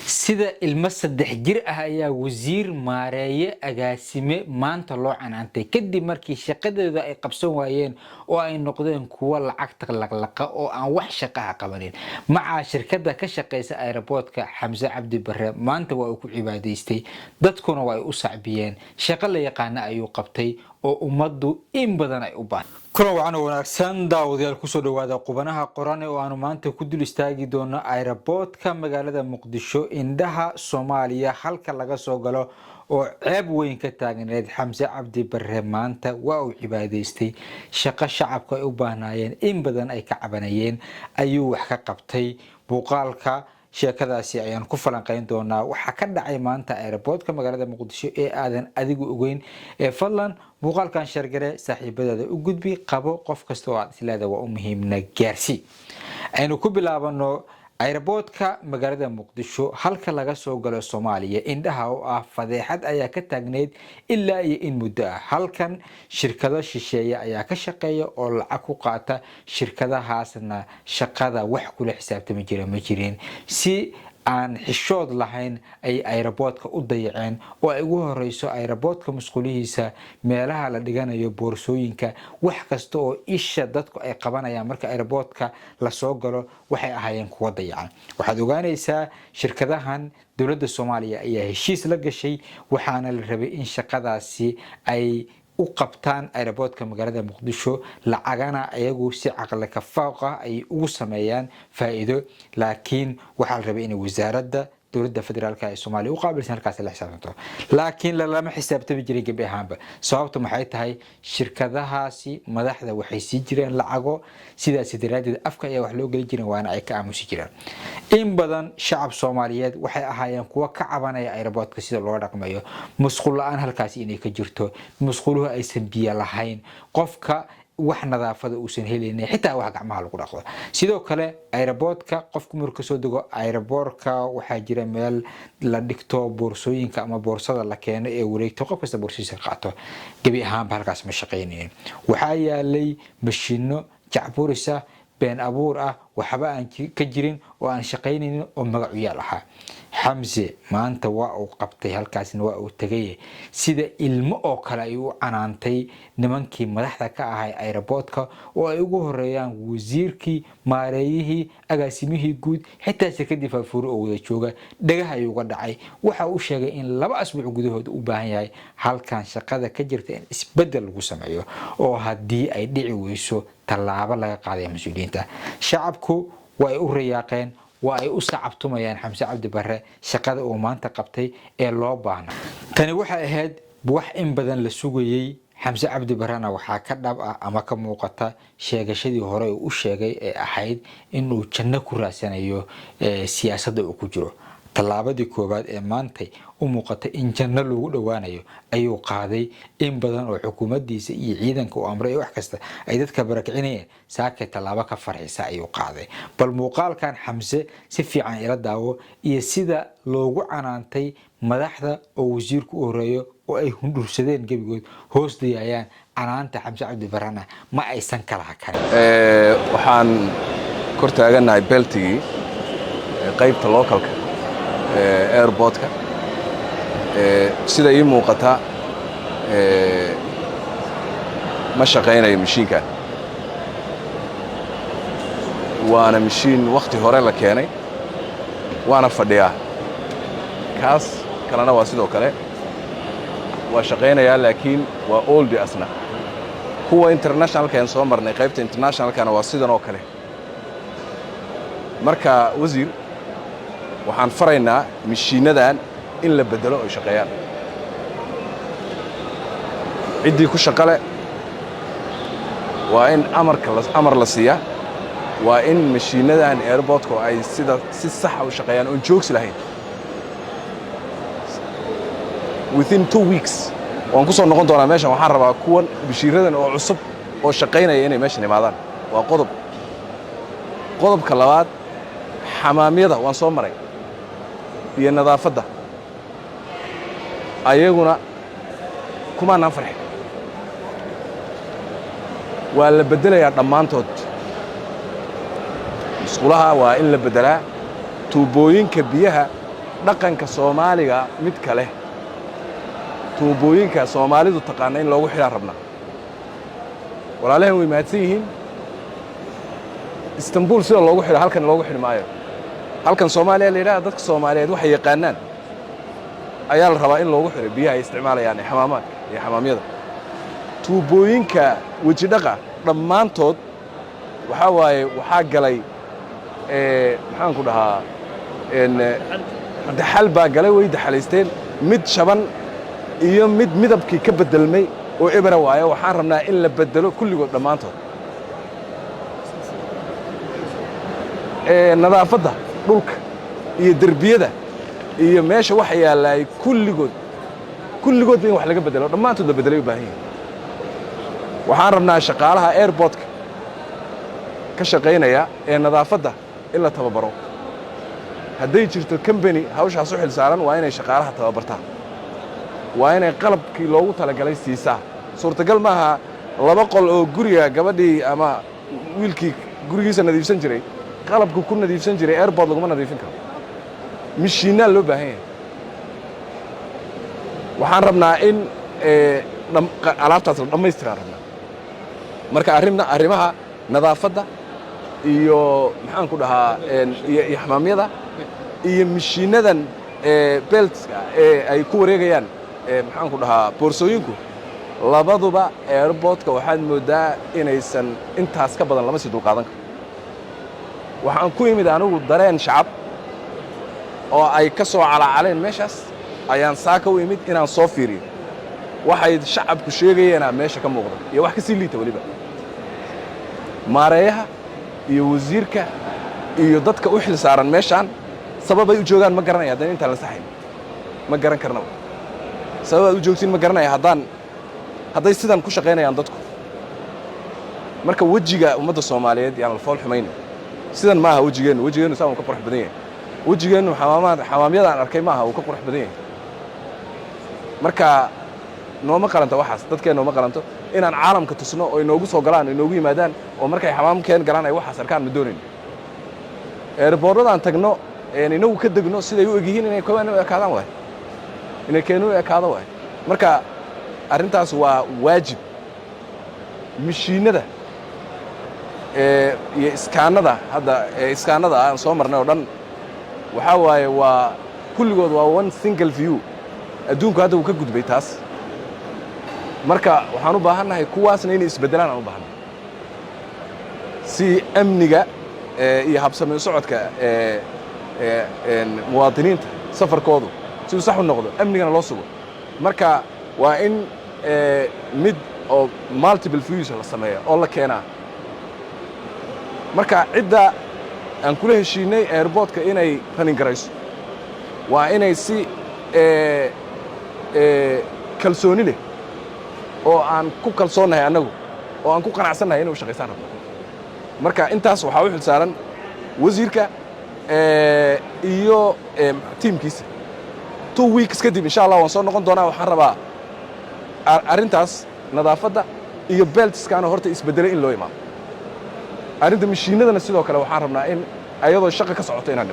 Sida ilmo 3 jir ah ayaa wasiir, maareeye, agaasime maanta loo canaantay, kadib markii shaqadeeda ay qabsan waayeen oo ay noqdeen kuwo lacagta laqlaqa oo aan wax shaqaha qabanin. Macaa shirkadda ka shaqeysa airportka, Xamse Cabdi Bare maanta waa uu ku cibaadaystay, dadkuna waa ay u sacbiyeen. Shaqo la yaqaana ayuu qabtay oo ummaddu in badan ay u baahan. Kulan wacan oo wanaagsan, daawadayaal. Kusoo dhawaada Qubanaha Qorane oo aanu maanta ku dul istaagi doono airportka magaalada Muqdisho, indhaha Soomaaliya, halka laga soo galo oo ceeb weyn ka taagneed. Xamse Cabdi Bare maanta waa uu cibaadaystay. Shaqo shacabka ay u baahnaayeen, in badan ay ka cabanayeen, ayuu wax ka qabtay. Muuqaalka sheekadaasi ayaan ku falanqeyn doonaa, waxaa ka dhacay maanta airportka magaalada Muqdisho ee aadan adigu ogeyn. Ee fadlan muuqaalkan share garee, saaxiibadaada u gudbi, qabo qof kasta oo aad isleeda waa u muhiimna gaarsii. Aynu ku bilaabano airportka magaalada Muqdisho, halka laga soo galo Soomaaliya, indhaha oo ah. Fadeexad ayaa ka taagneyd ilaa iyo in muddo ah. Halkan shirkado shisheeye ayaa ka shaqeeya oo lacag ku qaata. Shirkadahaasna shaqada wax kula xisaabtami jira ma jirin. Si aan xishood lahayn ay airportka u dayaceen, oo ay ugu horeyso airportka musqulihiisa, meelaha la dhiganayo boorsooyinka, wax kasta oo isha dadku ay qabanayaan marka airportka lasoo galo waxay ahaayeen kuwa dayacan. Waxaad ogaanaysaa, shirkadahan dowladda Soomaaliya ayaa heshiis la gashay, waxaana la rabay in shaqadaasi ay u qabtaan airportka magaalada Muqdisho, lacagana ayagu si caqli kafaaq ah ay ugu sameeyaan faa'iido. Laakiin waxaa la rabay inay wasaaradda dowladda federaalka ee Soomaaliya u qaabilsan halkaas la xisaabtanto, laakiin lalama xisaabtami jirin gebi ahaanba. Sababtu maxay tahay? Shirkadahaasi madaxda waxay sii jireen lacago, sidaasi daraaddeed afka ayaa wax loo geli jirin, waana ay ka aamusi jireen. In badan shacab Soomaaliyeed waxay ahaayeen kuwo ka cabanaya airportka sida loo dhaqmayo, musqul la-aan halkaasi inay ka jirto, musquluhu aysan biyo lahayn, qofka wax nadaafada uusan helaynin, xitaa wax gacmaha lagu dhaqdo. Sidoo kale airportka qofku markuu kasoo dego airportka, waxaa jira meel la dhigto boorsooyinka ama boorsada la keeno ee wareegto, qof kasta boorsadiisa qaato. Gebi ahaanba halkaas ma shaqaynaynin. Waxaa yaalay mashiino jacburis ah, been abuur ah, waxba aan ka jirin oo aan shaqaynaynin oo magacuyaal ahaa. Xamse maanta waa uu qabtay, halkaasna waa uu tegay. Sida ilmo oo kale ay u canaantay nimankii madaxda ka ahay airportka, oo ay ugu horeeyaan wasiirkii, maareeyihii, agaasimihii guud, xitaa shirkadii Faafuuri oo wada jooga. Dhagaha ayuu uga dhacay. Waxa uu sheegay in 2 asbuuc gudahood u baahan yahay halkan shaqada ka jirta in isbedel lagu sameeyo, oo haddii ay dhici weyso tallaabo laga qaadaya mas-uuliyiinta. Shacabku waa ay u rayaaqeen, waa ay u sacabtumayaan Xamse Cabdi Bare shaqada uu maanta qabtay ee loo baahna. Tani waxay ahayd wax in badan la sugayey. Xamse Cabdi Barena waxaa ka dhab ah ama ka muuqata sheegashadii hore uu u sheegay ee ahayd inuu janno ku raadsanayo siyaasadda uu ku jiro. Tallaabadii koowaad ee maantay u muuqata in janno lagu dhowaanayo ayuu qaaday. In badan oo xukuumaddiisa iyo ciidanka uu amray wax kasta ay dadka barakicinayeen, saakay tallaabo ka farxisa ayuu qaaday. Bal muuqaalkan Xamse si fiican ila daawo iyo sida loogu canaantay madaxda oo wasiirku u horeeyo, oo ay hundhursadeen gebigood, hoos dayayaan canaanta Xamse Cabdi Barena ma aysan kala hakarin. Waxaan kor taagannahay beltigii qaybta localka airportka. Sida ii muuqata, ma shaqaynayo mashiinkan, waana mashiin wakhti hore la keenay, waana fadhiyaa. Kaas kalena waa sidoo kale, waa shaqaynayaa, laakiin waa old asna. Kuwa internationalka aan soo marnay, qaybta internationalkana waa sidan oo kale. Marka wasiir, waxaan faraynaa mashiinnadan in la beddelo oy shaqeeyaan. Ciddii ku shaqo leh waa in amarka amar la siiyaa. Waa in mashiinnadan airportka ay sida si saxa u shaqeeyaan oon joogsi lahayn. Within 2 weeks waan ku soo noqon doonaa meeshan. Waxaan rabaa kuwan mashiinnadan oo cusub oo shaqaynaya inay meeshan imaadaan. Waa qodob. Qodobka labaad, xamaamyada waan soo maray iyo nadaafadda, ayaguna kumaanaan farxin. Waa la beddelayaa dhammaantood. Musqulaha waa in la beddelaa, tuubooyinka biyaha. Dhaqanka Soomaaliga mid kale, tuubooyinka Soomaalidu taqaana in loogu xidhaan rabnaa. Walaalahan way mahadsan yihiin. Istanbul sida loogu xidho halkan loogu xidhi maayo. Halkan Soomaaliya la yidhaha, dadka Soomaaliyeed waxay yaqaanaan ayaa la rabaa in loogu xidho biyaha ay isticmaalayaan ee xamaamaadka iyo xamaamyada. Tuubooyinka wejidhaqa dhammaantood waxaa waaye waxaa galay, maxaan ku dhahaa, daxal baa galay, way daxalaysteen. Mid shaban iyo mid midabkii ka beddelmay oo ebera waayo. Waxaan rabnaa in la beddelo kulligood dhammaantood. Nadaafadda dhulka iyo derbiyada iyo meesha waxa yaallaay kulligood, kulligoodba in wax laga beddelo, dhammaantood la beddelay u baahan yihin. Waxaan rabnaa shaqaalaha airportka ka shaqaynaya ee nadaafadda in la tababaro. Hadday jirto company hawshaas u xil saaran, waa inay shaqaalaha tababartaa, waa inay qalabkii loogu talagalay siisaa. Suurtagal maaha laba qol oo guriga gabadhii ama wiilkii gurigiisa nadiifsan jiray qalabku ku nadiifsan jiray airport laguma nadiifin karo. Mishiinaa loo baahan yahay. Waxaan rabnaa in alaabtaas la dhammaystiraan rabnaa. Marka arrimna arrimaha nadaafadda iyo, maxaan ku dhahaa, iyo xamaamyada iyo mishiinadan beltska ee ay ku wareegayaan, maxaan ku dhahaa, boorsooyinku labaduba airportka waxaad mooddaa inaysan intaas ka badan lama sii dulqaadan karo. Waxaan ku imid anigu dareen shacab oo ay ka soo calaacaleen meeshaas ayaan saaka u imid inaan soo fiiriyo. Waxay shacabku sheegayeenaa meesha ka muuqda iyo wax ka sii liita weliba. Maareeyaha iyo wasiirka iyo dadka u xil saaran meeshaan sababay u joogaan ma garanaya. Haddaan intaan la saxayn ma garan karnaba sabab aad u joogtiin ma garanaya, hadday sidan ku shaqaynayaan dadku. Marka wejiga ummadda Soomaaliyeed yaan la fool xumaynin. Sidan maaha wejigeennu. Wejigeennu saan uu ka qurux badan yahay. Wejigeennu xamaamaad xamaamyadaan arkay maaha, uu ka qurux badan yahay. Marka nooma qalanto waxaas, dadkeen nooma qalanto inaan caalamka tusno oo inoogu soo galaan oo inoogu yimaadaan oo markay xamaamkeen galaan ay waxaas arkaan ma doonayno. Airportadaan tagno een inagu ka degno siday u egyihiin inay kuwaan u ekaadaan waay, inay keenu u ekaado waay. Marka arrintaas waa waajib. Mishiinada iyo scannerada hadda, ee scannerada aan soo marnay oo dhan, waxaa waaye waa kulligood waa one single view. Adduunku hadda wuu ka gudbay taas. Marka waxaan u baahannahay kuwaasna inay isbeddelaan aan u baahannahay si amniga iyo habsami u socodka muwaadiniinta safarkoodu siduu sax u noqdo, amnigana loo sugo. Marka waa in mid oo multiple views la sameeya oo la keenaa. Marka cidda aan kula heshiinay airportka inay running garayso waa inay si kalsooni leh oo aan ku kalsoonnahay annagu oo aan ku qanacsannahay inay u shaqaysaan rabno. Marka intaas waxaa u xil saaran wasiirka iyo tiimkiisa. 2 weeks kadib, insha Allah, waan soo noqon doonaa. Waxaan rabaa arrintaas nadaafadda iyo beltskaana horta isbeddelay in loo imaado. Arrinta mashiinadana sidoo kale waxaan rabnaa in ayadoo shaqa ka socoto inaan dhimaano.